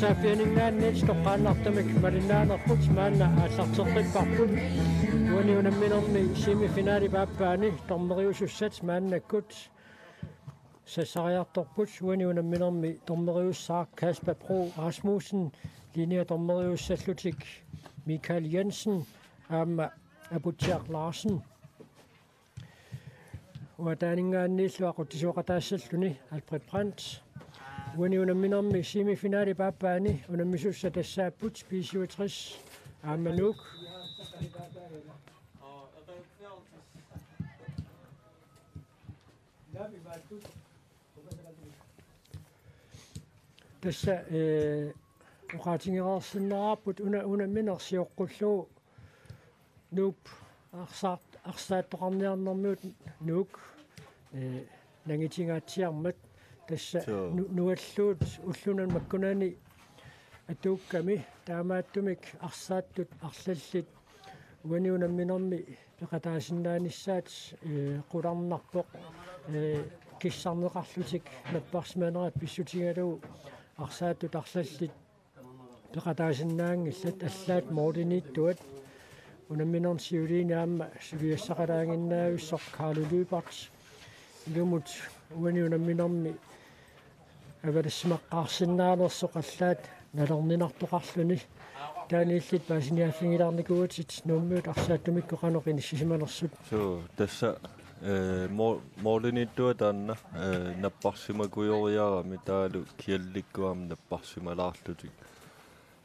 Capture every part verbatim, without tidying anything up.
Saaffianinngaanniit toqqaannartumik malinnaanerput maanna aallarteqqipparput. Uani unamminermi semifinalip aappaani dommeriusussat maannakkut sassariartorput. Uani unamminermi dommeriussaaq Kasper Bro Rasmussen, linjedommeriussallutik Michael Jensen aamma Aputsiaq Larsen. Uataaninngaanniillu aqutsisuaqataassalluni Alfred Brandt. Uani unamminermi semifinalip aappaani unammisussat tassaapput B syvogtres aamma Nuuk. Tassa, eh, oqaatigereersinnaavarput una-, unammineq sioqqullugu Nuup arsaat-, arsaattoqarniarnermiut Nuuk, eh, nangitingaatsiarmat tassa Suu. nu-, nualluut ullunani makkunani atuukkami taamaattumik arsaattut arlallit uani unamminermi peqataasinnaanissaat, eh, qularnarpoq, eh, kissarneqarlutik napparsimanerat pissutigalugu arsaattut arlallit peqataasinnaanngillat allaat målimiittuat unamminermi siuliini aamma suliassaqalaaginnaavissoq Carlo Lyberth ilumut uani unamminermi avalassimaqqaarsinnaanersoq allaat nalorninartoqarluni. Taanna illit paasiniaaffigilaarnikuugatit Nuummiut arsaattumikkut qanoq inissisimanersut? Suu, tassa, eh, mo-, målimiittuat taanna, eh, napparsimakujoriarami taavalu kiallikkut aamma napparsimalaarlutik.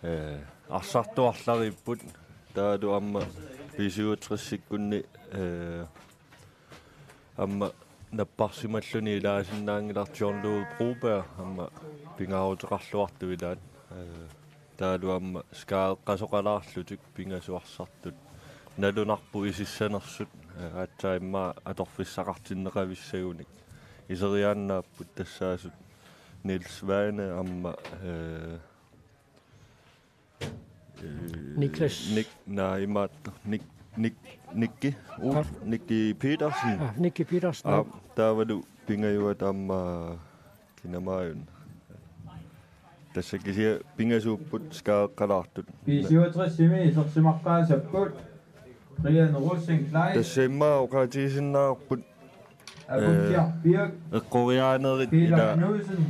Eh, arsartuarlariipput taavalu aamma B syvogtres-ikkunni, eh, aamma napparsimalluni ilaasinnaanngilarput John Ludvig Broberg aamma pingaaruteqarluartoq ilaat. Eh, taavalu aamma skadeqqasoqalaarlutik pingasut arsartut. Nalunarpoq isissanersut, eh, aatsaat immaqa atorfissaqartinneqavissagunik. Iseriaannaapput tassaasut Niels Svane aamma, eh, Niklas. Nik-, naa, imaattoq. Nik-, Nik-, Nikki. U-, Aa. Nikki Petersen. Aa, Nikki Petersen. Aa, taavalu pingajuat aamma kinamaajun. Tassa kisianni pingasuupput skadeqqalaartut. B syvogtres-imi isersimaqqaasapput. Brian Rosenklein. Tassa immaqa oqaatigisinnaavarput. Aputsiaq Birk, eqqoriaanerit Peter ila Knudsen,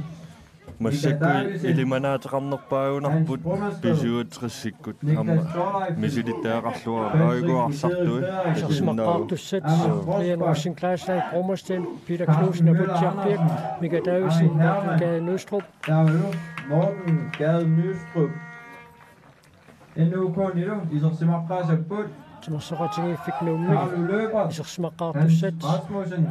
massakkut Mika Davidsen, ilimanaateqarnerpaagunarput Hans Brummerstool, B syvogtres-ikkut Niklas aamma Thorleifsen, misilittagaqarluarput Patrick aajukua arsartui Gutierrez Frederiksen, isersimaqqaartussat Anders Rosbach, Brian Olsen Kleisler, Brummerstool, Peter Knudsen, Carsten Møller Aputsiaq Birk, Andersen, Mika Davidsen, Morten Morten Gade Nystrup. Taavalu Morten Gade Nystrup. N U K-nilu isersimaqqaasapput. Timersoqatigiiffik Nuummi. Carlo Løbert. Isersimaqqaartussat. Hans Rasmussen.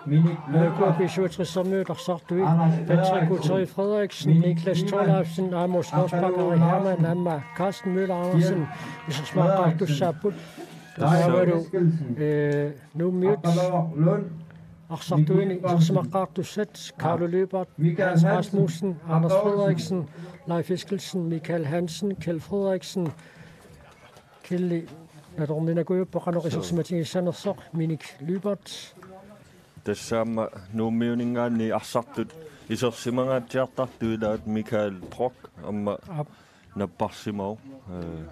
Minik Løbert. B syvogtres-ermiut arsartui. Anders Patrick Frederiksen. Gutierrez Frederiksen, Minik Niklas Niemann. Thorleifsen, Amos Rosbach, Anthony Ari Hermann, Larsen. Aamma Carsten Møller Andersen. Jens Frederiksen. Isersimaqqaartussaapput. Leif Taavalu, Eskildsen. Eh, Nuummiut. Appalooq Lund. Arsartuini isersimaqqaartussat Carlo Lyberth, Hans Rasmussen, Anders Frederiksen, Leif Eskildsen, Michael Hansen, Kjeld Frederiksen, Kjeldi nalorninakujuppoq qanoq isersimatigissanersoq, Minik Lyberth. Tassa aamma Nuummiuninngaanniit arsartut isersimangaatsiartartut ilaat Michael Brock aamma napparsimavoq. Eh,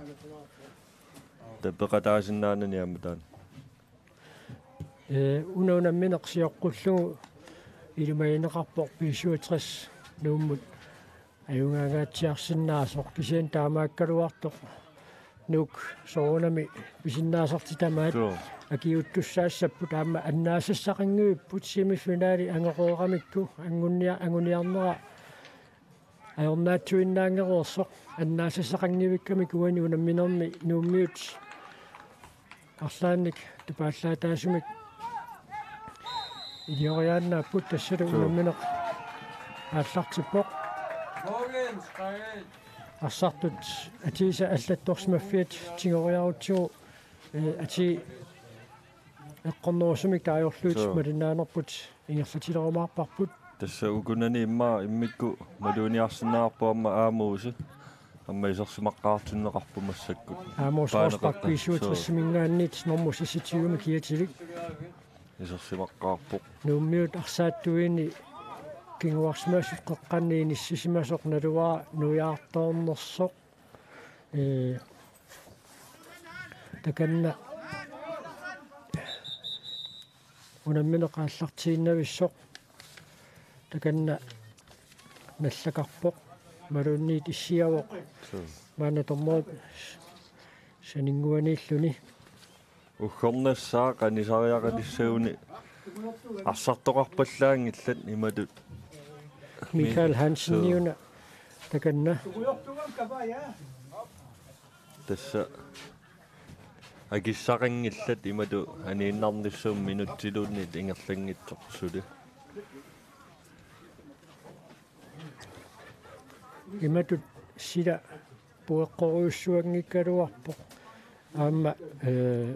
tapeqataasinnaanani aamma taanna. Eh, una unammineq sioqqullugu ilimagineqarpoq B syvogtres Nuummut ajugaangaatsiarsinnaasoq, kisianni taamaakkaluartoq Nuuk soorunami pisinnaasartik tamaat akiuuttussaassapput aamma annaasassaqanngivipput semifinali angoreeramikku angunnia-, anguniarnera ajornaatsuinnaanngereersoq annaasassaqanngivikkamik uani unamminermi Nuummiut arlaannik tupaallaataasumik ilioriaannaapput tassalu unammineq aallartippoq. Arsartut atiisa allattorsimaffiat tigoriarutsigu, eh, atii eqqornerusumik taajorlugit malinnaanerput ingerlatilerumaarparput. Tassa ukunani immaqa immikkut maluginiarsinnaavarput aamma Aamuusi. Aamma isersimaqqaartinneqarpoq massakkut. Aamuus Rosbach B syvogtres-iminngaanniit normu seksogtyve-mi kiatilik. Isersimaqqaarpoq. Nuummiut arsaattuini kinguarsimasut qeqqanni inissisimasoq naluara nuiartoornersoq. Ee, takanna unammineq aallartiinnavissoq. Takanna nallakarpoq. Imaluunniit issiavoq. Suu. Maanna dommerip saninnguaniilluni. Uggornassaaq anisariaqalissaguni arsartoqarpallaanngillat imatut. Michael Hanseniuna takanna. Tassa akissaqanngillat imatut aniinnarnissamut minutsiluunniit ingerlanngitsoq suli. Imatut sila pueqqorujussuanngikkaluarpoq. Aamma, ee,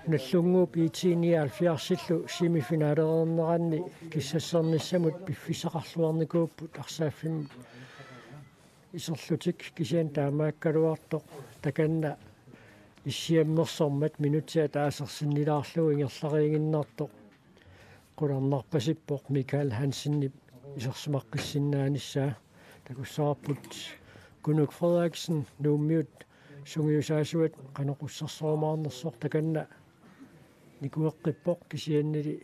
Nagdlunguup I T nioghalvfjerdsillu semifinalereerneranni kissassernissamut piffissaqarluarnikuupput arsaaffimmut iserlutik, kisianni taamaakkaluartoq takanna issiammersormat minutsit ataasersinnilaarlugu ingerlariiginnartoq. Qularnarpasippoq Michael Hansenip isersimaqqissinnaanissaq. Takussavarput Kunuk Frederiksen Nuummiut sungiusaasuat qanoq ussersorumaarnersoq, takanna nikueqqippoq, kisiannili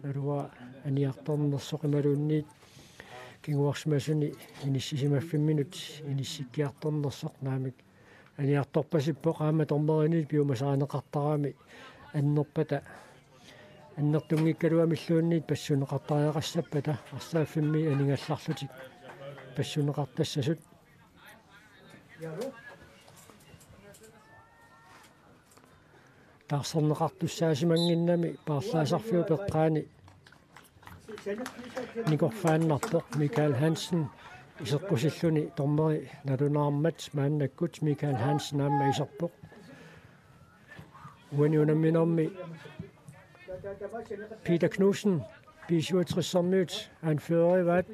naluara aniartornersoq imaluunniit kinguarsimasuni inissisimaffimmut inissikkiartornersoq. Naamik, aniartorpasippoq, aamma dommerinit piumasarineqartarami annerpata, annertunngikkaluamilluunniit passunneqartariaqassappata arsaaffimmi aningallarlutik passunneqartassasut. Taarserneqartussaasimanngimmat paarlaasarfiup eqqaani nikorfaannarpoq Michael Hansen iseqqusilluni dommeri nalunaarmat. Maannakkut Michael Hansen aamma iserpoq. Uani unamminermi Peter Knudsen, B syvogtres-ermiut anførerivaat,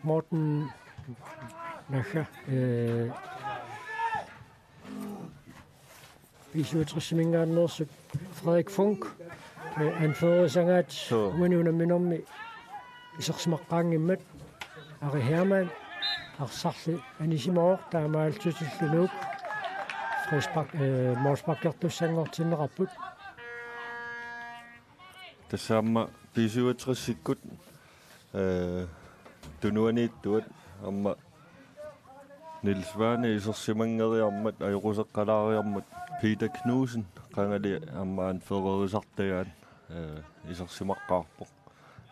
Morten Naha, øh, B syvogtres-iminngaanneersut Frederik Funk, øh, anførerisagaat. Suu. Uani unamminermi isersimaqqaanngimmat. Ari Hermann arsarli anisimavoq, taamaallutillu Nuuk frispark, øh, målsparkertussanngortinneqarput. Tassa aamma B syvogtres-ikkut, øh, tunuaniittuat aamma Niels Svane isersimanngeriarmat ajoquseqqalaariarmat Peter Knudsen qangali aamma anførerisartagaat, øh, isersimaqqaarpoq.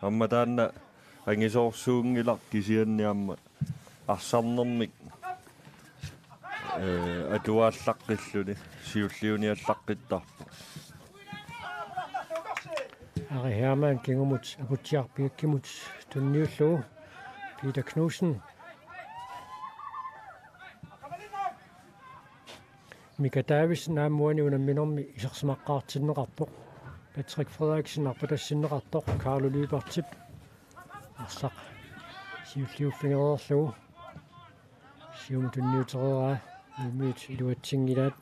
Aamma taanna angisoorsuunngilaq, kisianni aamma arsarnermik, øh, atuaallaqqilluni siulliuniallaqqittarpoq. Ari Hermann kingumut Aputsiaq Piakkimut tunniullugu. Peter Knudsen. Mika Davidsen aamma uani unamminermi isersimaqqaartinneqarpoq. Patrick Frederiksen arpatassinneqartoq, Carlo Lybertip arsaq siulliuffigereerlugu. Siumut tunniutereeraa, Nuummiut iluatsinngilaat.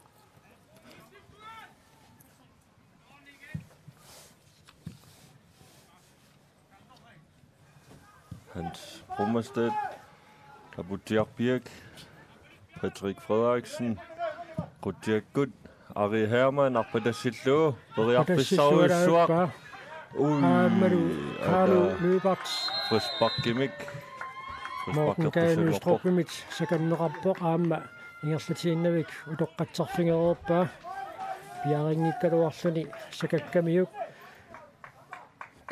Hans Brummerstedt, Aputsiaq Piak, Patrick Frederiksen, Qutsiakkut, Ari Hermann, arpatassillugu, periarfissaarujussuaq. Ui, aammalu Carlo Lyberth. Frisparkimik. Morten Gade Nystrupimit sakanneqarpoq, aamma ingerlatiinnavik utoqqatserfigereerpaa. Piarinngikkaluarluni sakakkamiuk.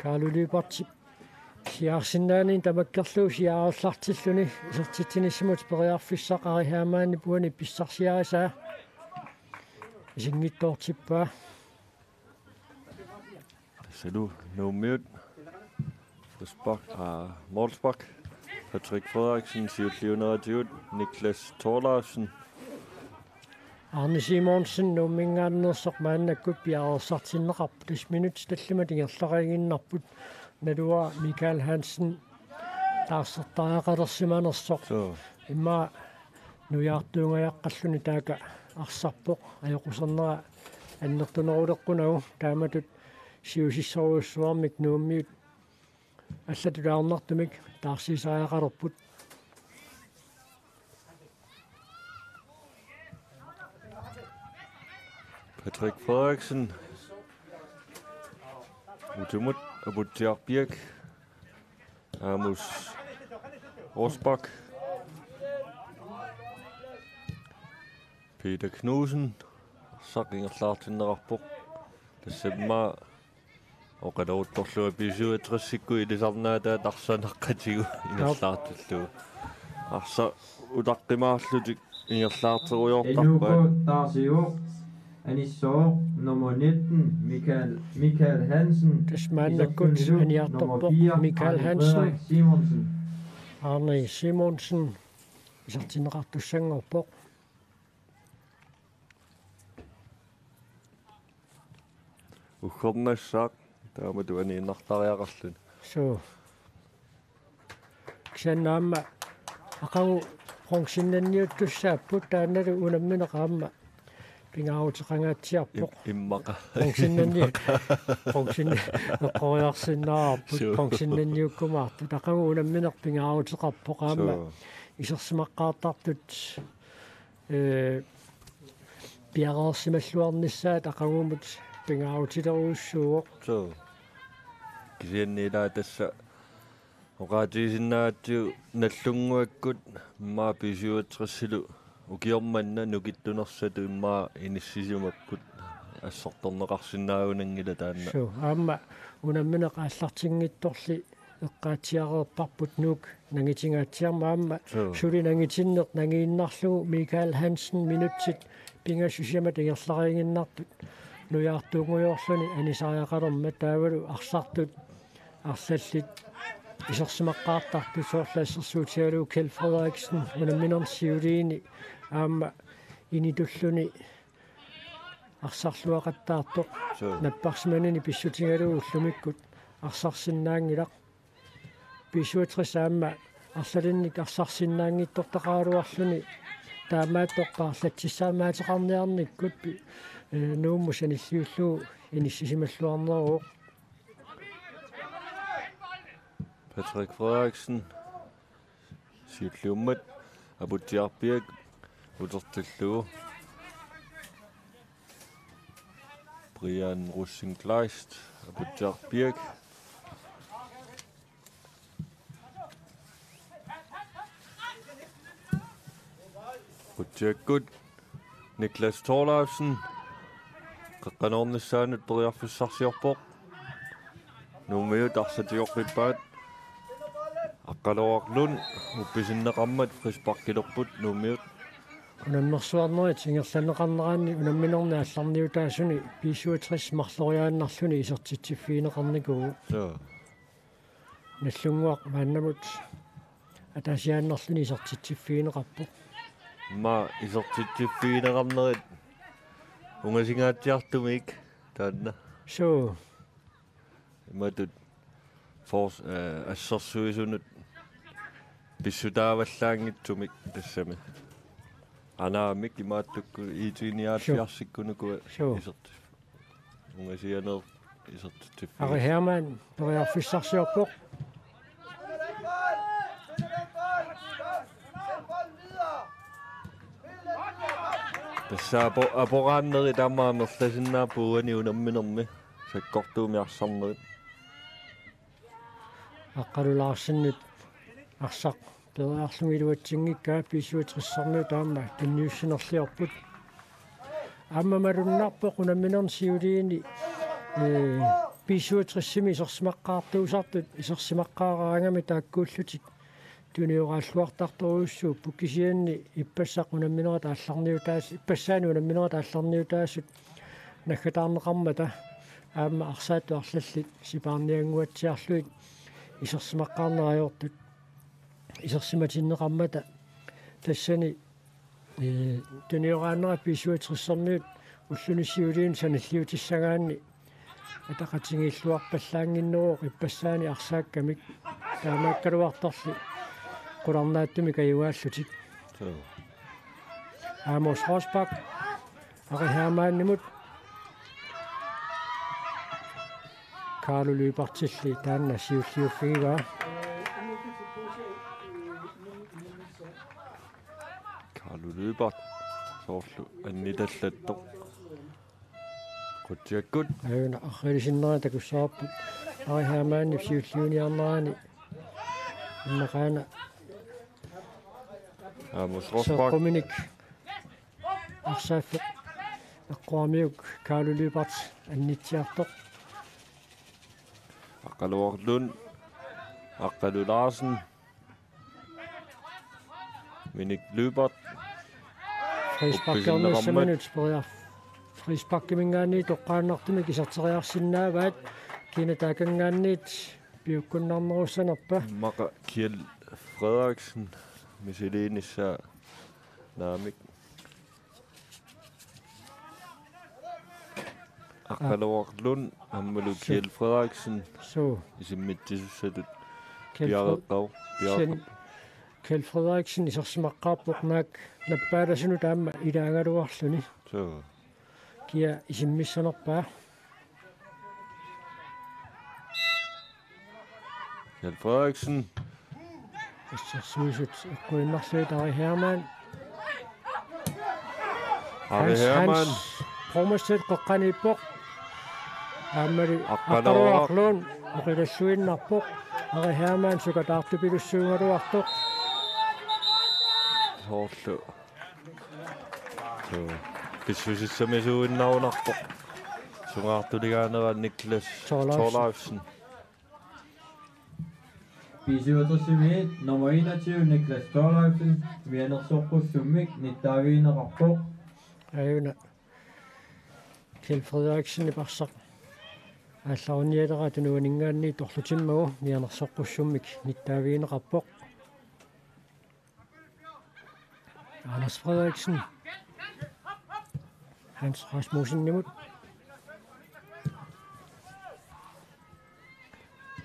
Carlo Lyberthip siaarsinnaaneq tamakkerlugu siaarallartilluni isertitsinissamut periarfissaq Ari Hermannip uani pissarsiarisaa isinngitsoortippaa. Tassalu Nuummiut. Frispark, aa, målspark. Patrick Frederiksen siulliuneratigut, Niklas Thorleifsen. Arne Simonsen Nuumminngaanneersoq maannakkut piareersartinneqarpoq, tassa minutsit tallimat ingerlariiginnarput, naluara Michael Hansen taarsertariaqalersimanersoq. Suu. Immaqa nuiartuungajaqqalluni taakku arsarpoq, ajoqusernera annertuneruleqqunagu, taamatut siusissorujussuarmik Nuummiut allatut ajornartumik taarsiisariaqalerput. Patrick Frederiksen. Utumut Aputsiaq Birch. Amos Rosbach. Peter Knudsen. Arsaq ingerlaartinneqarpoq. Tassami oqaluttorlugu B syvogtresikkut ilisarnaataat arsaq naqqatigut ingerlaartillugu. Arsaq utaqqimaarlutik ingerlaarterujoortarpaat. N U K taarsivoq anissooq nummer nitten, Michael, Michael Hansen. Tassa maannakkut isertunilu aniartorpoq nummer fire, Michael Arne Hansen. Frederik Simonsen. Arne Simonsen. Isertinneqartussanngorpoq. Uggornassaaq taamatut aniinnartariaqarluni. Suu. Kisianni aamma aqagu bronzennanniuttussaapput, taannalu unammineq aamma pingaaruteqangaatsiarpoq. Im-, immaqa. Bronzennanni-, bronzenne-, eqqoriarsinnaavarput, suu, bronzennanniukkumaartut. Aqagu unammineq pingaaruteqarpoq aamma. Suu. Isersimaqqaartartut ee, piareersimalluarnissaat aqagumut pingaarutilerujussuuvoq. Suu. Kisianni ilaa tassa oqaatigisinnaagatsigu Nagdlunguakkut immaqa B syvogtresilu ukioq manna nukittunersatut immaqa inissisimapput assortorneqarsinnaagunanngilaq taanna. Suu, aamma unammineq aallartinngitsorli eqqaatsiareerparput Nuuk nangitingaatsiarmat aamma. Suu. Suli nangitinneq nangiinnarlugu Michael Hansen minutsit pingasut sisamat ingerlariiginnartut nujaartuunngujoorluni anisariaqalermat, taavalu arsartut arlallit isersimaqqaartartut, soorlu assersuutigalugu Kjeld Frederiksen unamminerni siuliini aamma initulluni arsarluaqattaartoq. Suu. Napparsimanini pissutigalugu ullumikkut arsarsinnaanngilaq. B syvogtres aamma arlalinnik arsarsinnaanngitsortaqaraluarluni taamaattoq paarlatsissaamaateqarniarnikkut pi-, ee, Nuummut sanilliullugu inissisimalluarneruvoq. Patrick Frederiksen. Siulliummat Aputsiaq Birch utertillugu. Brian Rosenkleist, Aputsiaq Birch. Aputsiakkut Niklas Thorleifsen qeqqanoornissaanut periarfissarsiorpoq. Nuummiut arsaq tigooqqippaat. Aqqaluaq Lund uppisinneqarmat frisparkilerput Nuummiut. Unammersuarnerit ingerlanneqarneranni unamminerni aallarniutaasuni B syvogtres marloriaannarluni isertitsiffigineqarnikuuvoq. Suu. Nagdlunguaq maannamut ataasiaannarluni isertitsiffigineqarpoq. Immaqa isertitsiffigineqarnerit ungasinngatsiartumik taanna. Suu. Imatut fors-, eh, assersuisunut pissutaavallaanngitsumik tassami. Anaamik imaattukkut I T nioghalvfjerdsikkunuku. Suu. Iserti-, ungasianeq isertitsiffigissaaq. Ari Hermann periarfissarsiorpoq. Tassa apo-, aporaannerit aamma amerlasinnaapput uani unamminermi sakkortuumik arsarnerit. Aqqalu Larsenip arsaq periarlugit iluatsinngikkaa B syvogtressermiut aamma tunniussinerliorput. Aamma malunnarpoq unamminerni siuliini, ee, B syvogtresimi isersimaqqaartuusartut isersimaqqaaraangamik taakkuullutik tunioraalluartartorujussuupput, kisianni ippassaq unamminerat aallarniutaas-, ippassaani unamminerat aallarniutaasut naggataarneqarmata aamma arsaattut arlallit sipaarniannguatsiarlugit isersimaqqaarneq ajortut isersimatinneqarmata tassani, ee, tunioraanera B syvogtressermiut ulluni siuliini sanilliutissagaanni ataqatigiilluarpallaannginneruvoq ippassaani arsaakkamik, taamaakkaluartorli qularnaatsumik ajugaallutik. Suu. Amos Rosbach, Ari Hermannimut. Carlo Lyberthilli taanna siulliuffigivaa. Carlo Lybert soorlu annitallattoq. Qutsiakkut. Aajuna arriilisinnera takussavarput. Ari Hermannip siulliuniarnerani. Immaqaana. Amos Rosbach. Seeqquminik. Arsaaffik. Eqquamiuk Carlo Lybert annitsiartoq. Aqqaluaq Lund. Aqqalu Larsen. Minik Lybert. Frisparkiornissaminut periar-, frisparkiminngaanniit toqqaannartumik iserteriarsinnaavaat, kina taakanngaanniit piukkunnarnerussanerpa. Immaqa Kjeld Frederiksen misiliinissaa naamik. Aqqaluaq Lund aammalu Kjeld Frederiksen. Suu. Isimmitsisussatut. Kjeld Fred-, piareeqqavoq, piareeqqavoq. Kjeld Frederiksen isersimaqqaarpoq naak nappaalasunut aamma ilaagaluarluni. Suu. Kia isimmissanerpaa. Kjeld Frederiksen. Assersuisut eqquinnarlugu Ari Hermann. Ari Hans, Hermann. Hans Brummerstedt qeqqaniippoq. Aammali Aqqaluaq. Aqqaluaq Lund oqilalluinnarpoq. Ari Hermann sukataartupilussuugaluartoq. Soorlu. Suu. Pissusissamisuuinnarunarpoq. Sungaartuligaanera Niklas Thorleifsen. Thorleifsen. B syvogtresimiit nummer enogtyve, Niklas Thorleifsen, Mianersoqqussummik nittaavigineqarpoq. Aajuna. Kjeld Frederiksen iparsaq. Aallarnialera tunuaninngaanniit torlutimmagu Mianersoqqussummik nittaavigineqarpoq. Anders Frederiksen. Hans Rasmussenimut.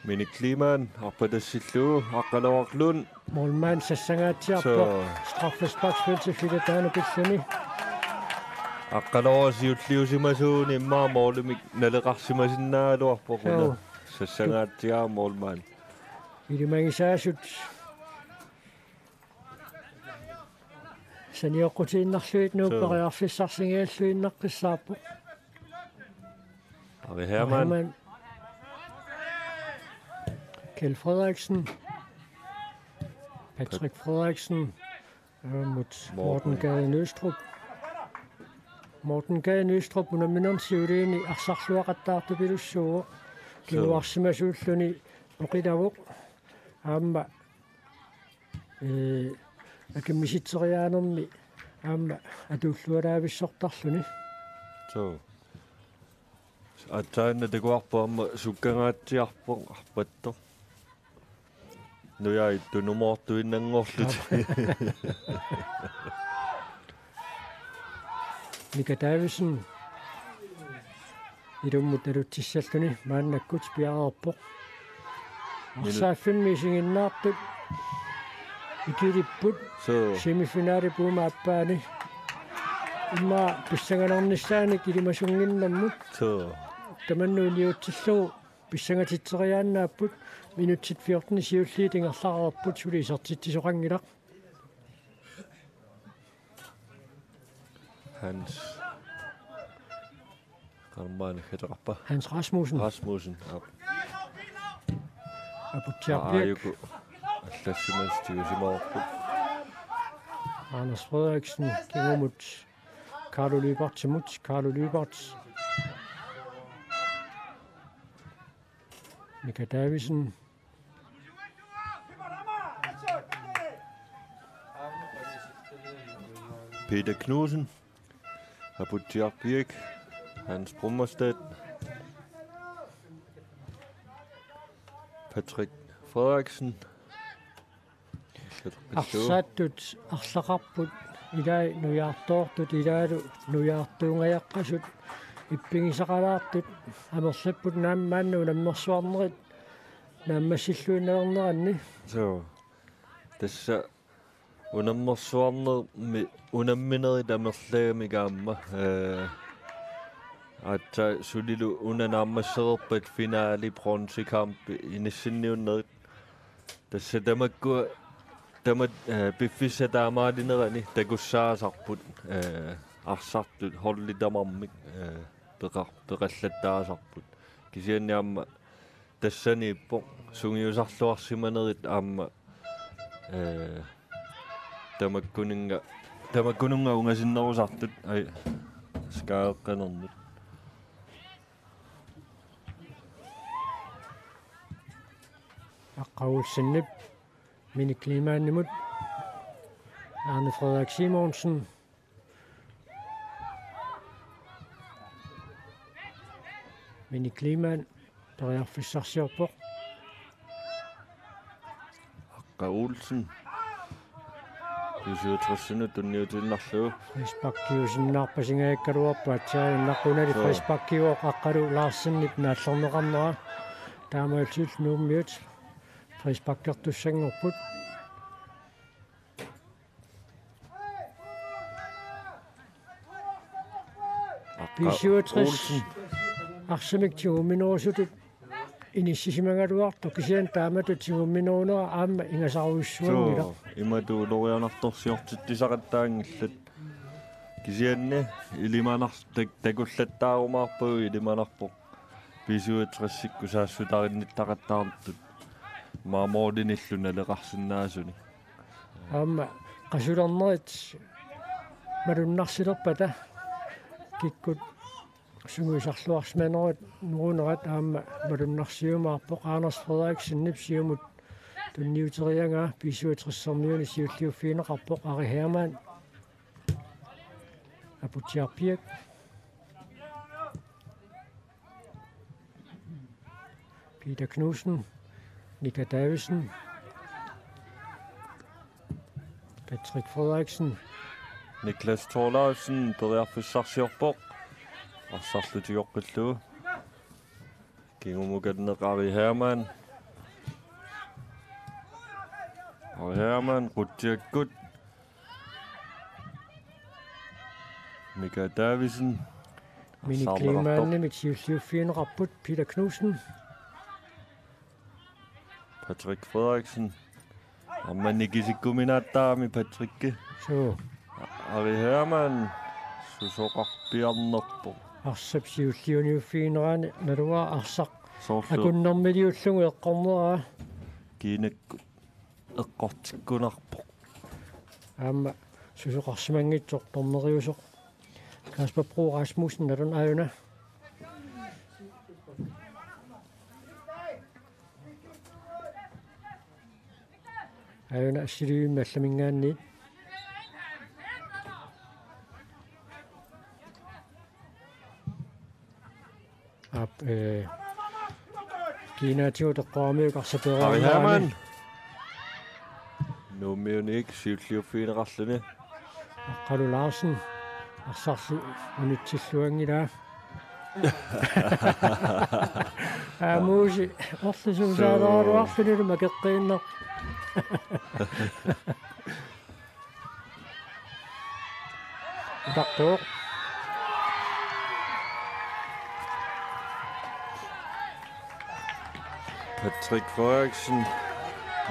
Minik Kleemann, arpatassillugu, Aqqaluaq Lund. Målmand sassangaatsiarpoq. Suu. Straffesparksfeltip filataanut pilluni. Aqqaluaq siulliusimasuuguni immaqa målimik naleqarsimasinnaagaluarpoq una. Suu. Sassangaatsiarpoq målmand. Ilimagisaasut. Sanioqqutiinnarlugit Nuuk. Suu. Periarfissarsinngilluinnaqqissaarpoq. Ari Hermann. Hermann. Kjeld Frederiksen. Patrick Frederiksen. Aamma Morten. Morten Gade Nystrup. Morten Gade Nystrup unamminermi siuliini arsarluaqattaartupilussuuvoq. Suu. Kinguarsimasuulluni oqilavoq. Aamma Ee, akimmisitseriaanermi aamma atuullualaavissortarluni. Suu. Aatsaannguaq takuarput aamma sukkangaatsiarpoq arpattoq. Nujai tunumoortuinnanngorlutik. Mika Davidsen. Ilummut alutsissalluni maannakkut piareerpoq. Minut. Arsaaffimmi isiginnaartut ikilipput. Suu. Semifinalip uuma aappaani. Immaqa pissanganarnissaanik ilimasunnginnermut. Suu. Tamanna uniutsillugu pissangatitseriaannaapput. Minutsit fjorten siulliit ingerlareerput suli isertitsisoqanngilaq. Hans. Qarmaani khataqarpa? Hans Rasmussen. Rasmussen. Aap. Aputsiaq Piak. Aajuku. Allassimas tigusimaarput. Anders Frederiksen. Kingumut. Carlo Lyberthimut. Carlo Lyberth. Mika Davidsen. Peter Knudsen. Aputsiaq Piak. Hans Brummerstedt. Patrick Frederiksen. Arsaattut arlaqarput ilai nujaartoortut ilaalu nujaartuungajaqqasut ippigisaqalaartut amerlapput naammaanna unammersuarnerit naammassilluinnalerneranni. Suu. Tassa unammersuarnermi unamminerit amerlagamik aamma, ee, Aatsaat sulilu una naammassereerpat finale bronzekamp inissinniunnerit. Tassa tamakku tama, eh, piffissaq taamaalinerani takussaasarput, eh, arsartut holdit tamarmik, eh, peqa-, peqallattaasarput. Kisianni aamma tassaniippoq sungiusarluarsimanerit aamma, eh, tamakkununnga, tamakkununnga ungasinnerusartut, ai, skaaqqanernut. Aqqa Olsenip Minik Lehmannimut, Arne Frederik Simonsen. Minik Lehmann periarfissarsiorpoq. Aqqa Olsen B-syvogtresinut tunniutiinnarlugu. Frisparkiusinnaarpasingajakkaluarpoq aatsaat, innarpunali. Joo. Frisparkiuvoq Aqqalu Larsenip naallerneqarnera. Taamaalillutik Nuummiut frisparkertussanngorput. Aqqa B-syvogtres Olsen. Arsamik tigumminerusutut inissisimagaluartoq, kisianni taamatut tigumminerunera aamma ingasarujussuanngilaq. Joo, imatut ulorianartorsiortitsisaqattaanngillat. Kisianni ilimanar-, tak-, takullattaarumaarpagut ilimanarpoq B-syvogtresikkut saassutarinnitaqattaartut maamoorlinillu naleqarsinnaasunik. Aamma qasulernerit malunnarsilerpata kikkut sungiusarluarsimanerat nuunerat aamma malunnarsiumaarpoq. Anders Frederiksenip siumut tunniuteriaraa B-syvogtresermiuni siulliuffigineqarpoq. Ari Hermann, Aputsiaq Birch, Peter Knudsen, Mika Davidsen, Patrick Frederiksen. Niklas Thorleifsen periarfissarsiorpoq. Arsarlu tigoqqillugu. Kingumukanneq Ari Hermann. Ari Hermann, qutsiakkut. Mika Davidsen. Minik Arsarneqartoq. Lehmannimit siulliuffigineqarput Peter Knudsen. Patrick Frederiksen. Aamma nikisikkuminaattarami Patricki. Suu. Ari Hermann susoqarpiarnerpoq. Arsap siulliuniuffiginerani naluara arsaq. Soorlu. Akunnermiliullugu eqqorneraa. Kiinakkut eqqortikkunarpoq. Aamma susoqarsimanngitsoq dommeriusoq Kasper Bro Rasmussen, nalun aajuna. Aajuna assiliivimmi allaminngaanniit. Aap, eh, kiinaatigut eqqoramiuk arsaq peeraannaani. Ari Hermann. Nuummiunit siulliuffigineqarluni. Aqqalu Larsen. Arsarlu unitsilluanngilaa. Aamuusi orlusuusaalaaraluarlunilu makeqqiinnaq. Utartuuq. Patrick Frederiksen.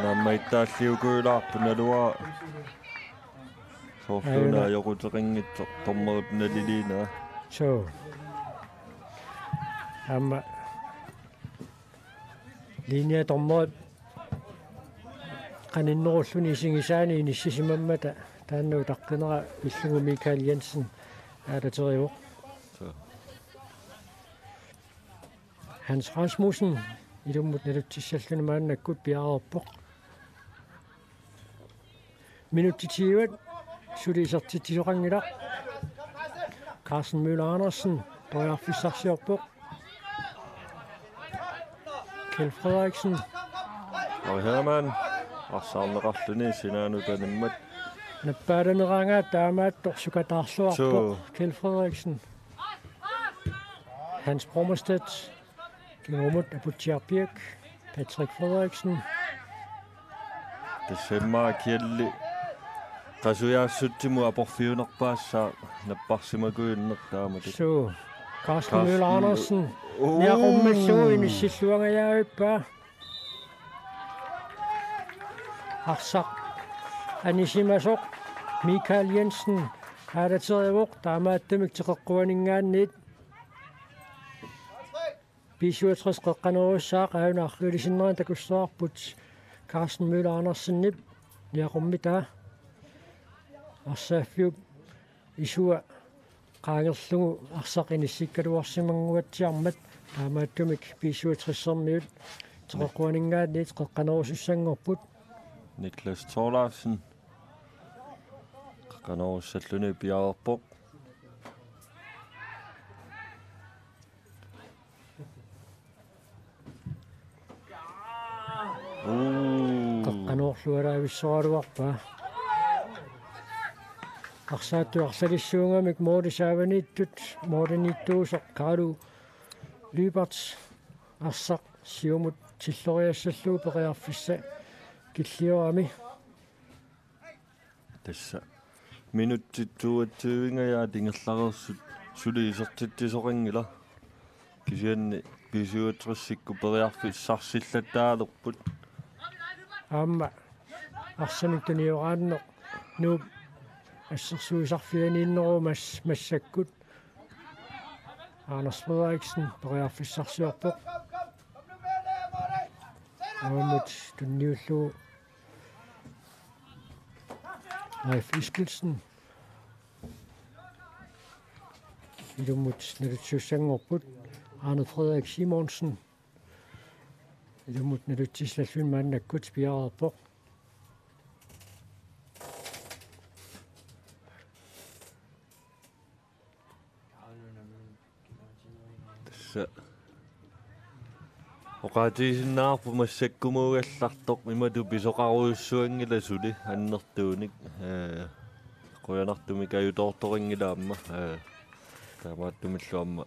Naammagittaalliukujulaarpoq naluara. Soorlu una ajoquteqanngitsoq dommerip naliliinera. Suu. Aamma linjedommerip qaninnerulluni isigisaani inissisimammata taanna utaqqinera pillugu Michael Jensen aalaterivoq. Suu. Hans Rasmussen ilummut nalutsissalluni maannakkut piareerpoq. Minutsit tyve suli isertitsisoqanngilaq. Carsten Møller Andersen periarfissarsiorpoq. Kjeld Frederiksen. Ari Hermann. Arsarneqarluni sinaanut animmat. Nappaalaneraangaat taamaattoq sukataarluarpoq. Suu. Kjeld Frederiksen. Hans Brommerstedt. Kingumut Aputsiaq Birch. Patrick Frederiksen. Tassa immaqa Kjeldi qasujaassutsimu aporfiunerpaassaaq napparsimakujunneq taamatut. Suu. Carsten Møller Andersen. Niaqummallugu inissilluangajaavippaa. Arsaq anisimasoq Michael Jensen aalaterivoq, taamaattumik teqeqquaninngaanniit B syvogtres qeqqanoorussaaq. Aajuna arriilisinnera takussavarput Carsten Møller Andersenip niaqummitaa. Arsaaffiup isua qaangerlugu arsaq inissikkaluarsimannguatsiarmat, taamaattumik B syvogtres-ermiut teqeqquaninngaanniit qeqqanoorusussanngorput. Niklas Thorleifsen qeqqanoorussalluni piareerpoq. Uu. Qeqqanoorlualaavissoraluarpaa. Arsaattut arlalissuugamik måli saavaniittut, måliniittuusoq Kalu Lyberth arsaq siumut tilloriassallugu periarfissaq killiorami. Tassa minutsit toogtyvingajaat ingerlareersut suli isertitsisoqanngilaq. Kisianni B syvogtres-ikkut periarfissarsillattaalerput. Aamma arsamik tunioraanneq Nuup assersuisarfianiinneruvoq mas-, massakkut. Anders Frederiksen periarfissarsiorpoq. Aamma tunniullugu Leif Eskildsen. Ilummut nalutissanngorput Arne Frederik Simonsen. Ilummut nalutissalluni maannakkut piareerpoq. Tassa oqaatigisinnaavarput massakkumuugallartoq, imatut pisoqarujussuanngilaq suli annertuunik, ee, qujanartumik ajutoortoqanngilaq aamma, ee, taamaattumillu aamma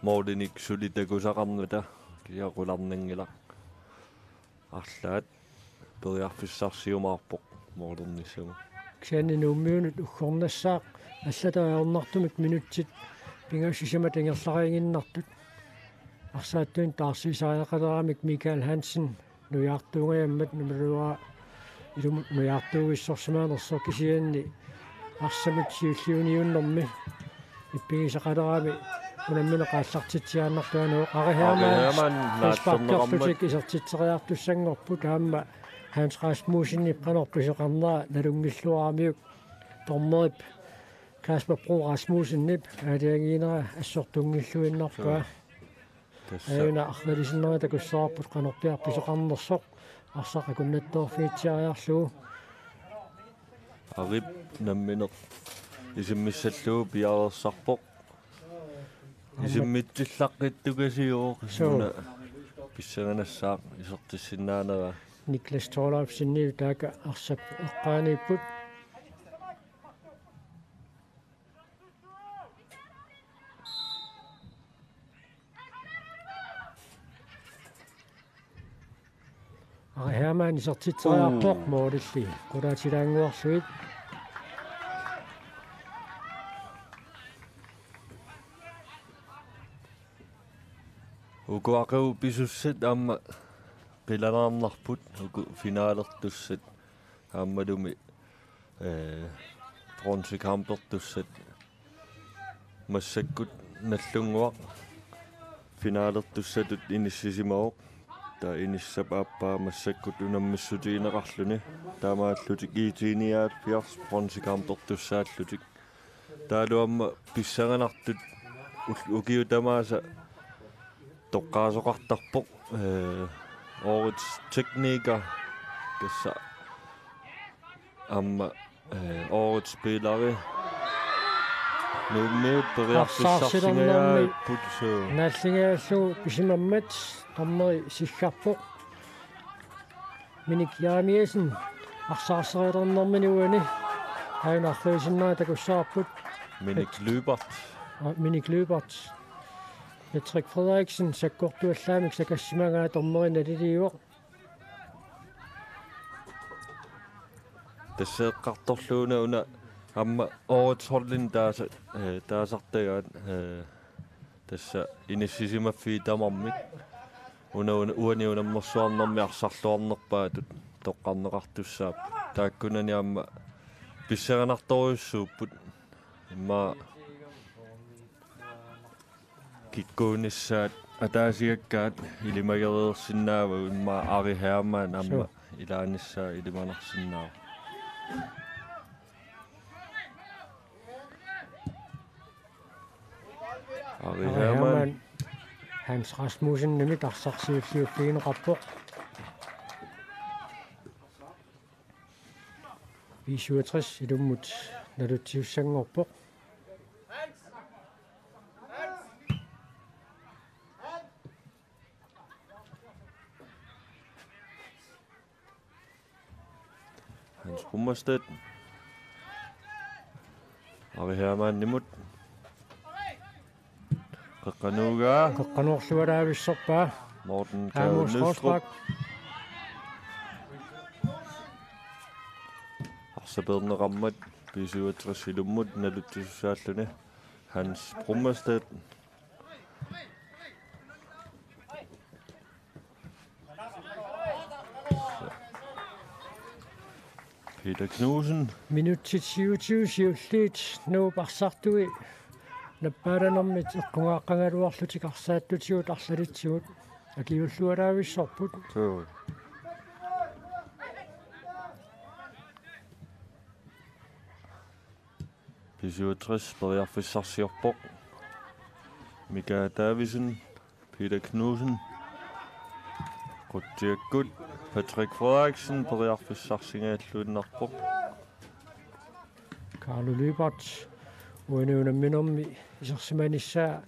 målinik suli takusaqarnata kiaqularnanngilaq. Arlaat periarfissarsiumaarpoq målernissamut. Kisianni Nuummiunut uggornassaaq allatut ajornartumik minutsit pingasut sisamat ingerlariiginnartut. Arsaattunik taarsiisariaqaleramik Michael Hansen nujaartuungajammat, numeroa ilummut nujaartuuvissorsimaanersoq, kisianni arsamik siulliuniunnermi ippigisaqalerami unammineq aallartitsiaannartuuvoq. Ari Hermann, Ari Hermann frisparkerlutik naallerneqarmat isertitseriartussanngorput, aamma Hans Rasmussenip qanoq pisoqarnera nalunngilluaramiuk, dommerip Kasper Bro Rasmussenip aalajangiinera assortunngilluinnarpaa. Tassa. Aajuna arriilisinnera takussavarput qanorpiaq pisoqarnersoq arsaq akunnattoorfigitsiariarlugu. Arip nammineq isimmissallugu piareersarpoq. Aamma isimmitsillaqqittukasiuvoq, suu, una pissanganassaaq isertissinnaanera. Niklas Thorleifsenip taakku arsap eqqaaniipput. Ari Hermann isertitseriarpoq, uu, målilli qulaatilaannguarlugit. Uku aqagu pisussat aamma qilanaarnarput, uku finalertussat aammalumi, ee, bronzekampertussat. Massakkut Nagdlunguaq finalertussatut inissisimavoq. Taava inissap aappaa massakkut unammissutigineqarluni. Taamaallutik I T nioghalvfjerds bronzekampertussaallutik. Taavalu aamma pissanganartut ul-, ukiut tamaasa toqqaasoqartarpoq, ee, årets tekniker, tassa aamma, ee, årets spilleri. Nuummiut periarfissarsingajaavippoq, suu. Naalligalugu pisimammat dommeri siggarpoq. Minik Jeremiassen arsaarsilernermini uani. Aajuna arriilisinnera takussavarput. Minik Lyberth. Aa, Minik Lyberth. Patrick Frederiksen sakkortuallaamik sakassimagaat dommeri naliliivoq. Tassa eqqartorlugu una aamma årets holdinik taasa-, ee, taasartagaat, ee, Tassa inissisimaffiit tamarmik. Una, una, uani unammersuarnermi arsarluarnerpaatut toqqarneqartussaapput. Taakkunani aamma pissanganartorujussuupput. Immaqa kikkuunissaat ataasiakkaat ilimagereersinnaavagut, immaqa Ari Hermann aamma Suu. ilaanissaa ilimanarsinnaavoq. Ari Ari Hermann. Hermann Hans Rasmussenimit arsaq siulliuffigineqarpoq. B syvogtres ilummut nalutsisussanngorpoq. Hans Brummerstedt. Ari Hermannimut. Qeqqanuugaa. Qeqqanuorlualaavissorpaa. Morten Amos Gade Nystrup. Rosbach. Arsaq peerneqarmat B syvogtres ilummut nalutsisussaalluni. Hans Brummerstedt. Peter Knudsen. Minutsit syvogtyve siulliit Nuup arsartui nappaalanermit eqqugaaqqagaluarlutik arsaattutigut arlalitsigut akiullualaavissorput. Suu. B syvogtres periarfissarsiorpoq. Mika Davidsen, Peter Knudsen. Qutsiakkut Patrick Frederiksen periarfissarsigalluinnarpoq. Carlo Lyberth uani unamminermi isersimanissaa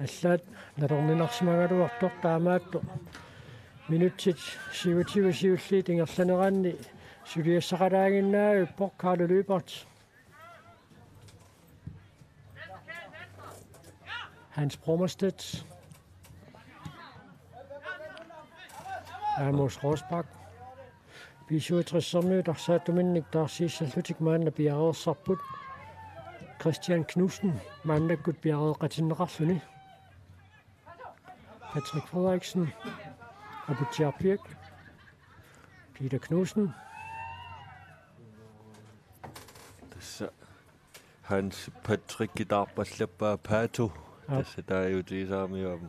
allaat nalorninarsimagaluartoq, taamaattoq minutsit syvogtyve siulliit ingerlaneranni suliassaqalaaginnavippoq Carlo Lyberth. Hans Brummerstedt. Amos Rosbach. B syvogtres-ermiut arsaattuminnik taarsiissallutik maanna piareersarput. Christian Knudsen maannakkut piareeqatinneqarluni. Patrick Frederiksen. Aputsiarpiak. Peter Knudsen. Tassa Hans Patrick taarpallappaa Paatu. Aap. Tassa taaguutigisaramiuk aamma.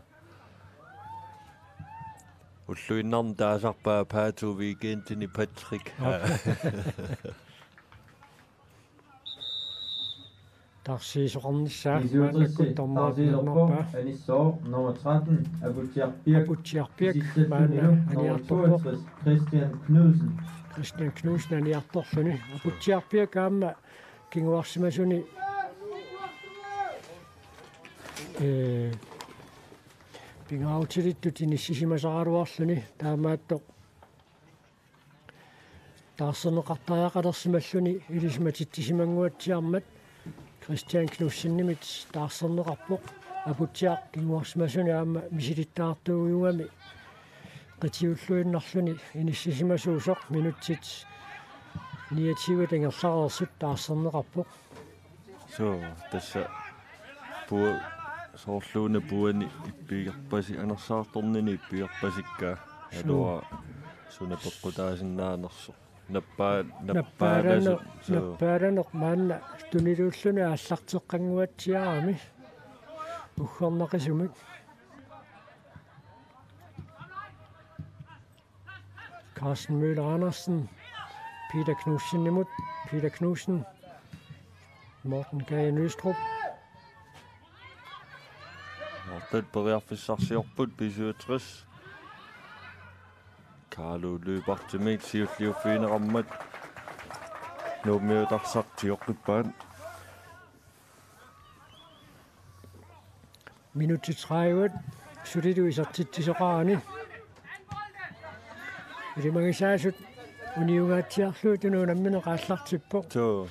Ulluinnarni taasarpaa Paatu, weekendini Patrick. Aap. Taarsiisoqarnissaa maannakkut dommerit nannerpaa. Anissaaq nummer tretten, Aputsiarpiak. Aputsiarpiak maanna aniartorpoq. Christian Knudsen. Christian Knudsen aniartorluni. Aputsiarpiak aamma kinguarsimasuni, ee, pingaarutilittut inissisimasaraluarluni, taamaattoq taarserneqartariaqalersimalluni ilisimatitsisimanguatsiarmat Christian Knudsenimit taarserneqarpoq. Aputsiaq kinguarsimasuni aamma misilittagartuujugami qitiulluinnarluni inissisimasuusoq, minutsit niogtyve ingerlareersut taarserneqarpoq. Suu, tassa pua-, soorluuna puani ippigerpasi-, anersaartornini ippigerpasikkaa. Suu. Aluara suna peqqutaasinnaanersoq. Nappaa-, nappaalasut. Nappaalaneq, suu. Nappaalaneq maanna tuniluulluni aallarteqqannguatsiarami. Uggornaqisumik. Carsten Møller Andersen, Peter Knudsenimut, Peter Knudsen, Morten Gade Nystrup. Morten periarfissarsiorput B syvogtres. Carlo Lyberthimit siulliuffigineqarmat Nuummiut arsaq sioqqippaat. Minutsit tredive sulilu isertitsisoqarani. Ilimagisaasut uniungaatsiarlugit unammineq aallartippoq. Suu.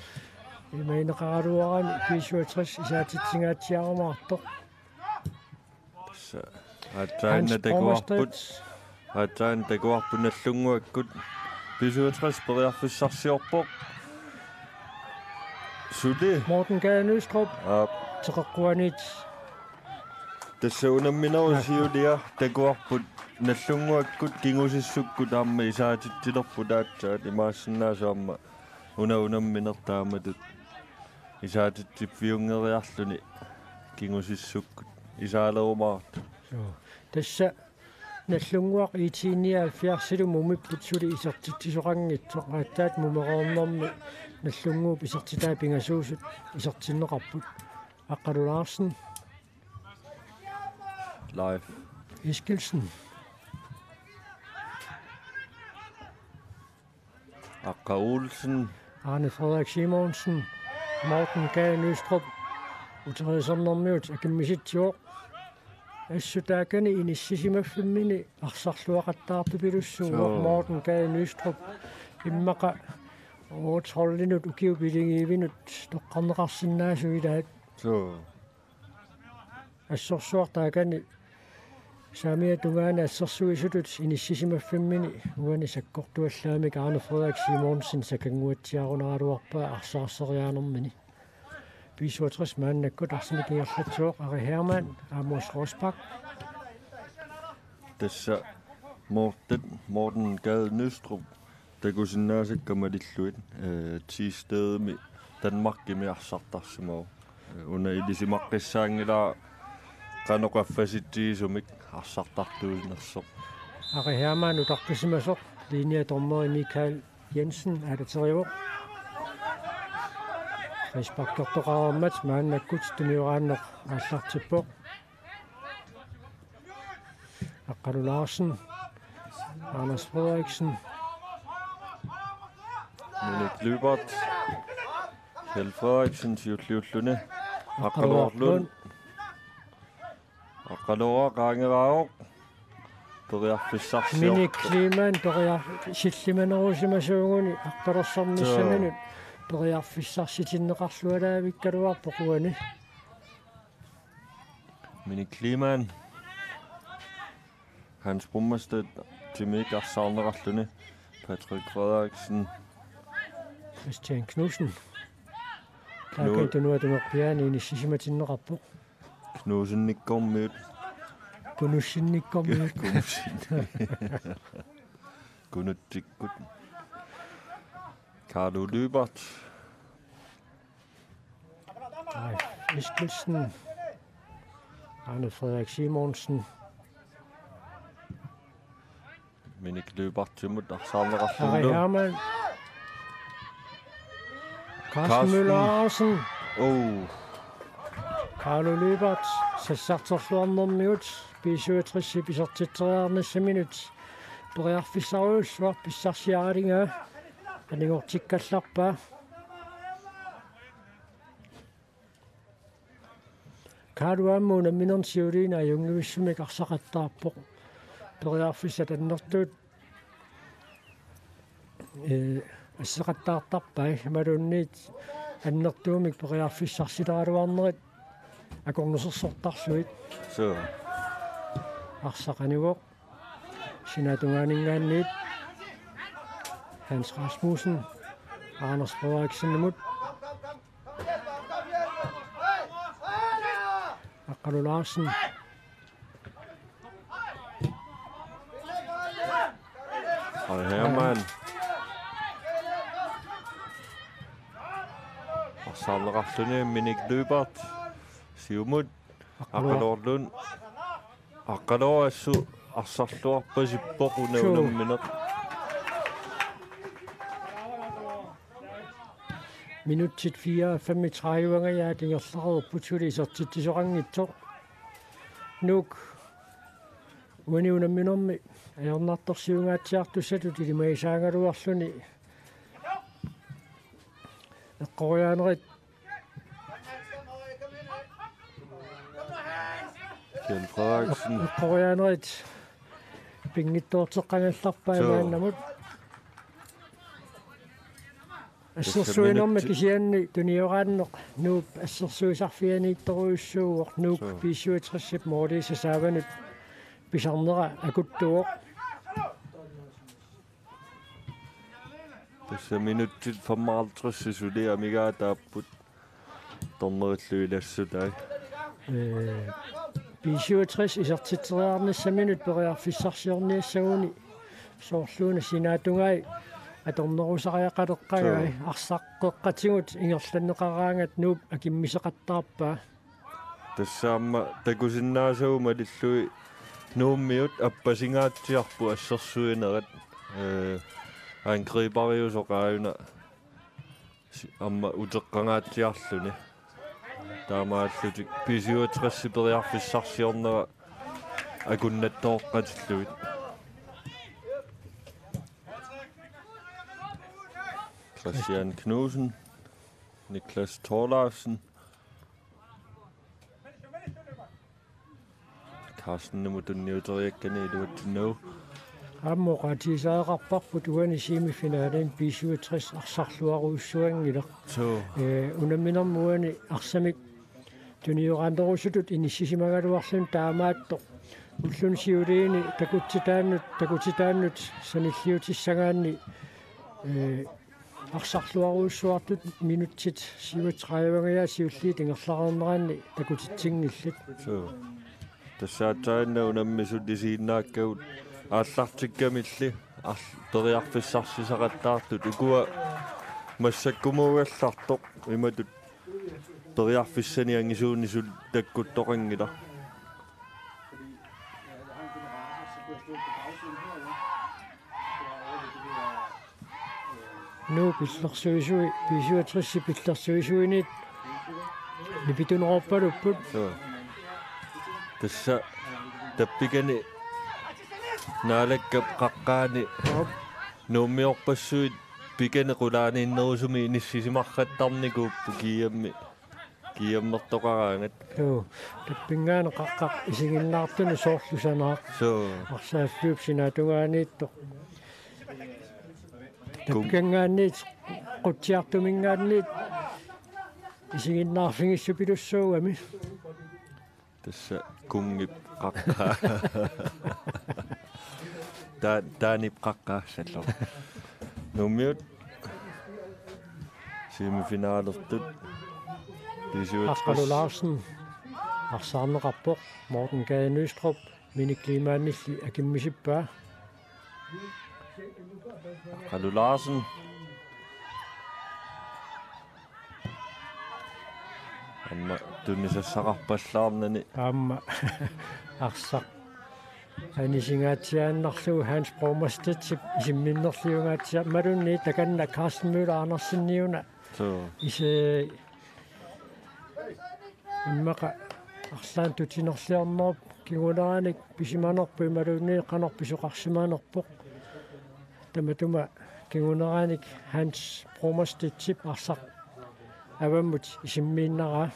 Ilimagineqaraluarami B syvogtres isaatitsingaatsiarumaartoq. Tassa aatsaanna Hans takuarput. Bromstedt. Aatsaanna takuarput Nagdlunguakkut. B syvogtres periarfissarsiorpoq. Suli. Morten Gade Nystrup. Aap. Teqeqquaniit. Tassa unamminerup siulia takuarput Nagdlunguakkut kingusissukkut aamma isaatitsilerput aatsaat, imaassinnaavoq aamma una unammineq taamatut isaatitsiffiunngeriarluni kingusissukkut isaalerumaartut. Joo. Tassa Nagdlunguaq I T nioghalvfjerdsilu mumipput suli isertitsisoqanngitsoq, aatsaat mumereernermi Nagdlunguup isertitai pingasuusut isertinneqarput. Aqqalu Larsen. Leif Eskildsen. Aqqa Olsen. Arne Frederik Simonsen. Morten Gade Nystrup. Uteriisernermiut akimmisitsivoq. Assut taakani inissisimaffimminni arsarluaqattaartupilussuuvoq. Suu. Morten Gade Nystrup. Immaqa Oothollinut ukiut pilingiivinut toqqarneqarsinnaasut ilaat. Suu. Assorsuaq taakani saamiata tungaanut assersuisutut inissisimaffimminni uani sakkortuallaamik Arne Frederik Simonsen sakannguatsiarunaraluarpaa arsaarseriaanermini. B syvogtres maannakkut arsamik ingerlatsivoq Ari Hermann, Amos Rosbach. Tassa Morten, Morten Gade Nystrup takusinnaasakka malillugit, eh, Thisted-imi Danmarkimi arsartarsimavoq. Eh, una ilisimaqqissaanngilaq qanoq qaffasitsigisumik arsartartuunersoq. Ari Hermann utaqqisimasoq, linjedommeri Michael Jensen aalaterivoq. Frisparkertoqarmat maannakkut tunioraanneq aallartippoq. Aqqalu Larsen. Anders Frederiksen. Minik Lyberth. Kjeld Frederiksen siulliulluni. Aqqalu Orlund. Aqqalu Orlund qaangeraavoq. Periarfissarsior-. Minik Kleemann periar-, sillimanerusimasuuguni aqqalersornissaminut periarfissarsitinneqarlualaavikkaluarpoq uani. Minik Kleemann. Hans Brummerstedt timiik arsaarneqarluni. Patrick Frederiksen. Christian Knudsen. Knu-, taakani tunuata tunerpiaani inissisimatinneqarpoq. Knudsenikkormiut. Knudsenikkormiut. Knudsen. Knutsikkut. Carlo Lyberth. Leif Eskildsen. Arne Frederik Simonsen. Minik Lyberthimut arsaarneqarluni. Ari Hermann. Carsten Carsten. Møller Andersen. Oh. Carlo Lyberth sassarterluarnermigut B syvogtres-ip isertitseriarnissaminut periarfissarujussuaq pissarsiaralinga anigortikkallarpaa. Kaalu aamma unamminerni siuliini ajunngivissumik arsaqattaarpoq. Periarfissat annertuut, ee, asseqattaartarpai imaluunniit annertuumik periarfissarsileraluarnerit akornusersortarlugit. Suu. Arsaq anivoq. Sinaatungaaninngaanniit Hans Rasmussen, Anders Frederiksenimut. Aqqalu Larsen. Ari Hermann. Arsaarneqarluni Minik Lyberth. Siumut. Aqqalu. Aqqalu Orlund. Aqqalu assut arsarluarpasippoq una. Suu. Unammineq. Minutsit fire femogtredive-nngajat ingerlareerput suli isertitsisoqanngitsoq. Nuuk uani unamminermi ajornartorsiungaatsiartussatut ilimagisaagaluarluni eqqoriaanerit Kjeld Frederiksen. Eqqoriaanerit pinngitsoorteqqagallarpai. Suu. Maannamut. Assersuinermi kisianni tunioraanneq Nuup assersuisarfianiittorujussuuvoq, Nuuk. Suu. B syvogtres-ip målip sasaavanut pisarnera akuttuvoq. Tassa minutsit femoghalvtreds suli amigaataapput. Dommerillu ilassutaat. Ee, B syvogtres isertitseriarnissaminut periarfissarsiorniassaguni soorluuna sinaata tungaa atornerusariaqaleqqagai. Suu. Arsaqeqqatigut ingerlanneqaraangat Nuup akimmiseqattaarpaa. Tassa aamma takusinnaasagut malillugit Nuummiut appasingaatsiarput assersuinerat, ee, angriberiusoq aajuna si-, aamma uteqqangaatsiarluni. Taamaallutik B syvogtres periarfissarsiornera akunnattooqqatillugit. Christian Knudsen, Niklas Thorleifsen. Carstenimut tunniuteriakkani iluatsinnagu. Aamma oqaatigisariaqarparput uani semifinalimi B syvogtres arsarluarujussuanngilaq. Suu. Ee, unamminermi uani arsamik tunioraannerusutut inissisimagaluarluni taamaattoq. Ulluni siuliini takutitaannut, takutitaannut sanilliutissagaanni, ee, arsarluarujussuartut minutsit syvogtredive-ngiaat siulliit ingerlareerneranni takutitsinngillat. Suu. Tassa aatsaannguaq unammisut isiginnaakkagut aallartikkamilli arl-, periarfissarsisaqattaartut ukua massakkumuugallartoq imatut periarfissanik angisuunik suli takkuttoqanngilaq. Nuup illersuisui, B syvogtres-ip illersuisuiniit nipituneruuppalupput. Suu. Tassa tappikani Naalakkap qaqqaani. Aap. Nuummiorpassuit pikani qulaaniinnerusumik inissisimarrattarnikuupput kiiammi. Kiiammertoqaraangat. Suu, tappinngaanniit qaqqaq isiginnaartunut soorlu sanaaq. Suu. Arsaaffiup sinaata tungaaniittoq. Kum- Tappikanngaanniit, qutsiartuminngaanniit isiginnaarfigissupilussuugami. Tassa Kungip qaqqaa. Ta-, Taanip qaqqaa salloq. Nuummiut semifinalertut. B syvogtres. Aqqalu Larsen arsaarneqarpoq, Morten Gade Nystrup Minik Lehmannilli akimmisippaa. Aqqalu Larsen. Aamma tunisassaqarpallaarnani. Aamma arsaq anisingaatsiaannarlugu Hans Brommestedtip isimminnerliungaatsiarpoq imaluunniit takanna Carsten Møller Anderseniuna. Suu. Ise immaqa arlaannik tutinerliornerup kinguneranik pisimanerpoq imaluunniit qanoq pisoqarsimanerpoq. Tamatuma kinguneranik Hans Brommestedtip arsaq avammut isimmiinnaraa.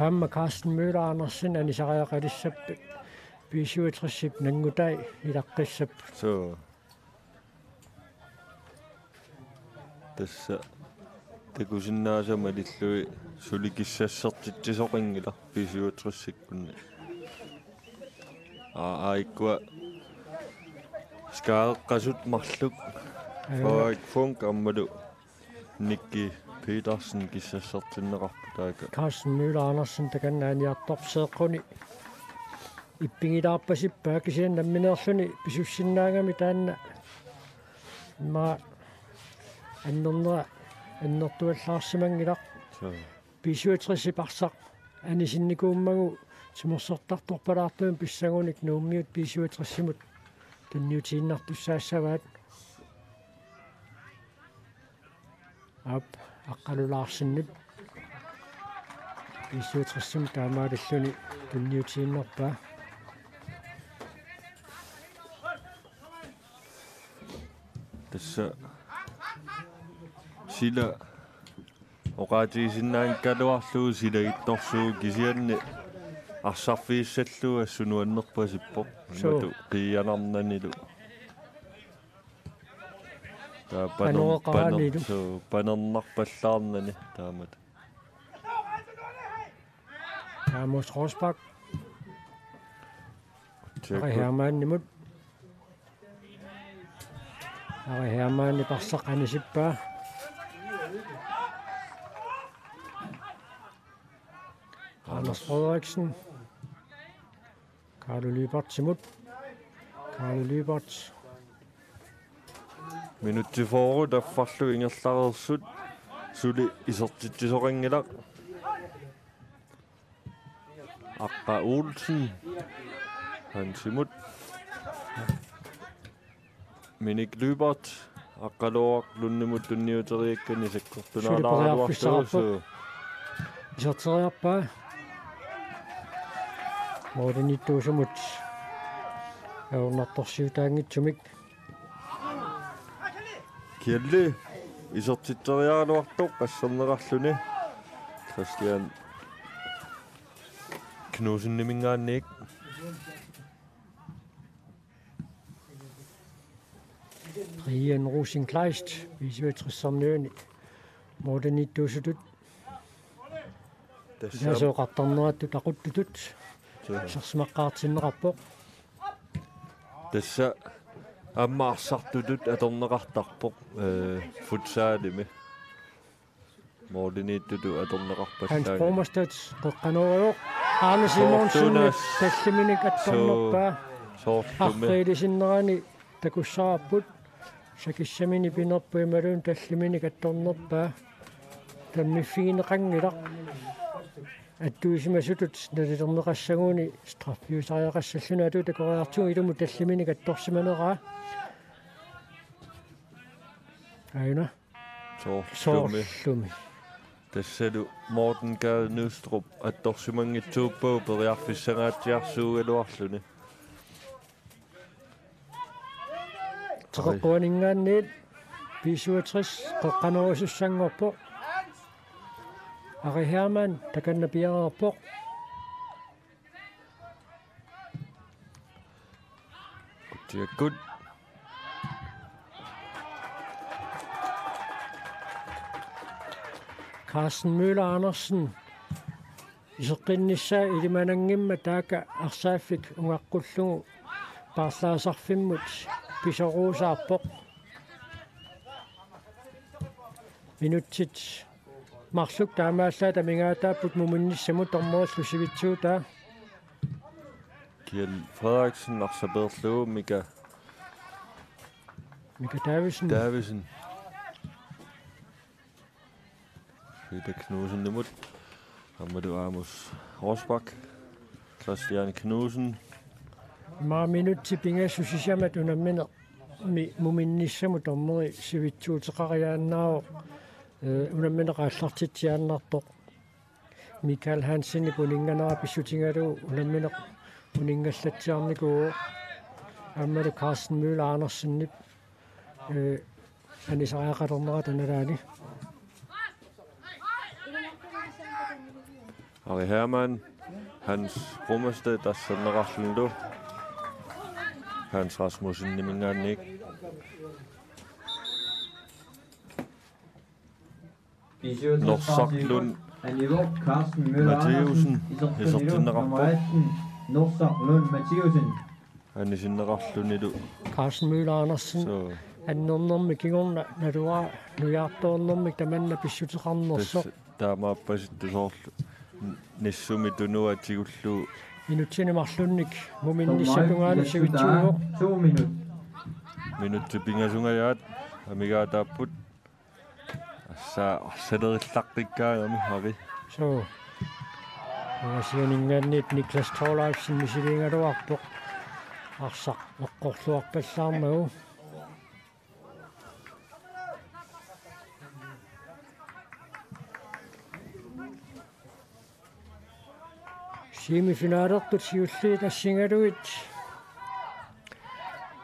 Aamma Carsten Møller Andersen anisariaqalissappat B syvogtres-ip nanngutai ilaqqissapput. Suu. Tassa takusinnaasagut malillugit suli kissassertitsisoqanngilaq B syvogtres-ikkunni. Aa, aa, ikkua skadeqqasut marluk. Ajo. Frederik Funk aammalu Nicky Petersen kissassertinneqarput taakku. Carsten Møller Andersen takanna aniartorp seeqquni ippigilaarpasippaa kisianni nammineerluni pisussinnaagami taanna. Immaqa annernera annertuallaarsimanngilaq. Suu. B syvogtres-ip arsaq anisinnikuummagu timersortartorpalaartumik pissangunik Nuummiut B syvogtres-imut tunniutiinnartussaassavaat. Aap, Aqqalu Larsenip B syvogtres-imut taamaalilluni tunniutiinnarpaa. Tassa sila oqaatigisinnaanngikkaluarlugu silagittorsuuvoq kisianni arsarfigissallugu assut nuannerpasippoq. Suu. Imatut qiianarnanilu. Taava paner-, Panereqaraanilu. Paner-, suu, panernarpallaarnani taamatut. Amos Rosbach. Ari Hermannimut. Ari Hermannip arsaq anisippaa. Anders Frederiksen. Kaarlo Lyberthimut. Kaarlo Lyberth. Minutsit fyrre taffarlu ingerlareersut. Suli isertitsisoqanngilaq. Aqqa Olsen. Hansimut. Minik Lyberth. Aqqaluaq Lundimut tunniuteriakkani sakkortunaalaaraluarlugu. Suli periarfissaqarpoq. Iserteriarpaa. Mooriniittuusumut. Ajornartorsiutaanngitsumik. Kialli isertitseriaraluartoq qasserneqarluni. Christian Knudseniminngaanniit. Brian Rosenkleist, B-syvogtres-ermiuni mooriniittuusutut. Tassa. Ilaasoqartarnerattut aquttutut. Suu. Isersimaqqaartinneqarpoq. Tassa aamma arsartutut atorneqartarpoq, eh, futsalimi. Mooriniittutut atorneqarpallaanngilaq. Hans Bromerstedt, qeqqanoorujoq. Arne Simonsen, soorluuna. Tallimanik attornerpaa. Soo-, soorlumi. Aqqilisinnerani takussavarput. Sakissamini pinerpoq imaluunniit tallimanik attornerpaa. Tammiffigineqanngilaq. Attuisimasutut nalilerneqassaguni straffiusariaqassalluni atuuttoq takoriartigu ilumut tallimanik attorsimaneraa. Aajuna. Soorlumi. Soorlumi. Tassalu Morten Gade Nystrøp attorsimanngitsuuppagu periarfissangaatsiarsuugaluarluni. Teqeqquaninngaanniit B-syvogtres qeqqanoorusussanngorpoq. Ari Hermann takanna piareerpoq. Kutsiakkut. Carsten Møller Andersen. Iseqqinnissaa ilimananngimmat taakku arsaaffik ungaqqullugu paarlaasarfimmut pisoruusaarpoq. Minutsit marluk taamaallaat amigaataapput muminnissamut dommerillu sivitsuutaa. Kjeld Frederiksen arsaq peerlugu Mika. Mika Davidsen. Davidsen. Peter Knudsenimut. Aammalu Amos Rosbach. Christian Knudsen. Immaqa minutsit pingasut sisamat unamminermi muminnissamut dommeri sivitsuuteqariaannaavoq, eh, unammineq aallartitsiaannartoq. Michael Hansenip uninnganera pissutigalugu unammineq uninngallatsiarnikuuvoq. Aammalu Carsten Møller Andersenip, eh, anisariaqalernerata nalaani. Ari Hermann, Hans Bromerstedt arsaanneqarlunilu. Hans Rasmusseniminngaanniit. Norsaq Lund Mathæussen isertinneqarpoq. Norsaq Lund Mathæussen. Anisinneqarlunilu. Carsten Møller Andersen. Soo. Annernermi kingorna naluara nujaartoornermik tamanna pissuteqarnersoq. Tassa taamaappasittoq soorlu. N-, nissumik tunua tigullugu. Minutsini marlunnik muminnissap tungaanut sivitsuuvoq. To minut. Minutsit pingasungajaat amigaataapput. Assa, arsalerillaqqikkaangami Harry. Soo. Aasianninngaanniit Niklas Thorleifsen misiliigaluarpoq. Arsaq eqqorluarpallaarmagu. Semifinalertut siulliit assigalugit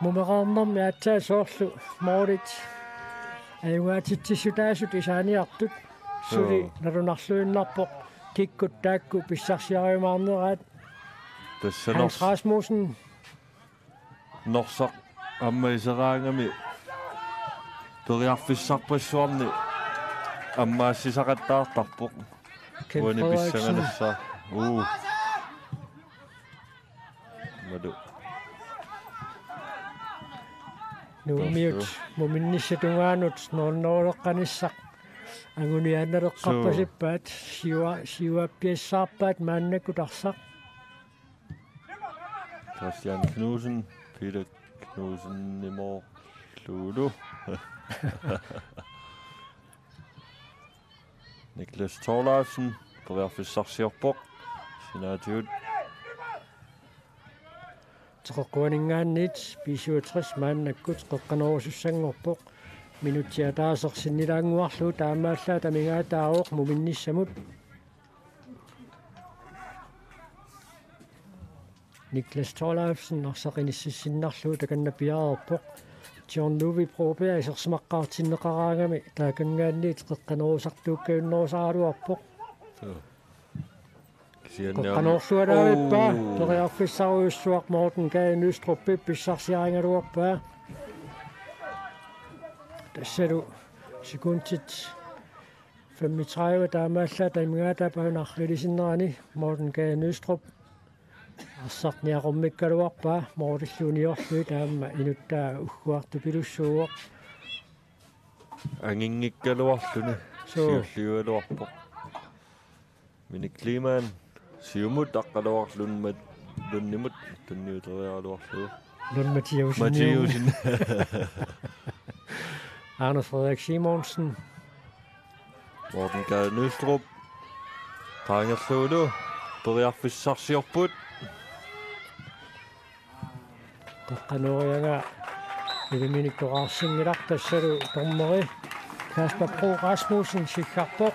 mumereernermi aatsaat soorlu moolit ajugaatitsissutaasut isaaniartut suli. Joo. Nalunarluinnarpoq kikkut taakku pissarsiariumaarneraat. Tassa Hans Nors-, Rasmussen. Norsaq aamma iseraangami periarfissarpassuarni ammaassisaqattaartarpoq. Kent Frederiksen. Uani pissanganassaaq. Uu. Madu. Nuummiut. Tassa. Muminnissap tungaanut nul nul-eqqanissaq. Anguniaannaleqqarpasippaat, siua-, siuappiassaarpaat maannakkut arsaq. Christian Knudsen, Peter Knudsenimoorlugu. Niklas Thorleifsen, periarfissarsiorpoq. Sinaatigut. Teqeqquaninngaanniit B syvogtres maannakkut qeqqanoorusussanngorpoq. Minutsit ataaseq sinnilaannguarlugu taamaallaat amigaataavoq muminnissamut. Niklas Thorleifsen arsaq inississinnarlugu takanna piareerpoq. John Ludvig Broberg isersimaqqaartinneqaraangami taakanngaanniit qeqqanoorusartuukkajunnerusaraluarpoq. Suu. Kisianni aamma qeqqanoorlualaarpaa, oo, periarfissarujussuaq Morten Gade Nystrupip pissarsiarigaluarpaa. Tassalu sekundit femogtredive taamaallaat amigaataap una arriilisinnerani Morten Gade Nystrup arsaq niaqormikkaluarpaa, moorilluniorlui taama inuttaa ugguartupilussuuvoq. Anginngikkaluarluni. Suu. Siulliugaluarpoq. Minik Kleemann siumut aqqaluarluni Mat-, Lundimut tunniuteriaraluarlugu. Lund Mathiassen. Mathiassen. Anders Frederik Simonsen. Morten Gade Nystrup. Qaangerlugulu periarfissarsiorput. Qeqqanooriagaa iluminikkut oqarsinngilaq, tassalu dommeri Kasper Bro Rasmussen siggarpoq.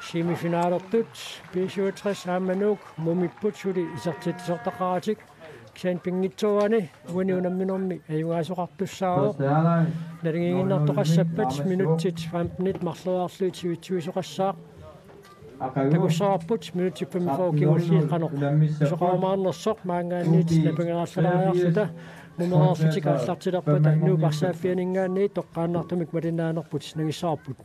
Semifinalertut B syvogtres aamma Nuuk mumipput suli isertitsisortaqaratik. Kisianni pinngitsoorani uani unamminermi ajugaasoqartussaavoq. Naligiinnartoqassappat minutsit femtenit marloriarlugit sivitsuisoqassaaq. Takussavarput minutsit femogfyrre kingulliit qanoq pisoqarumaarnersoq, maanngaanniit napangeriarlalaariarluta mumereerlutik aallartilerpata Nuup arsaaffianinngaanniit toqqaannartumik malinnaanerput nangissavarput.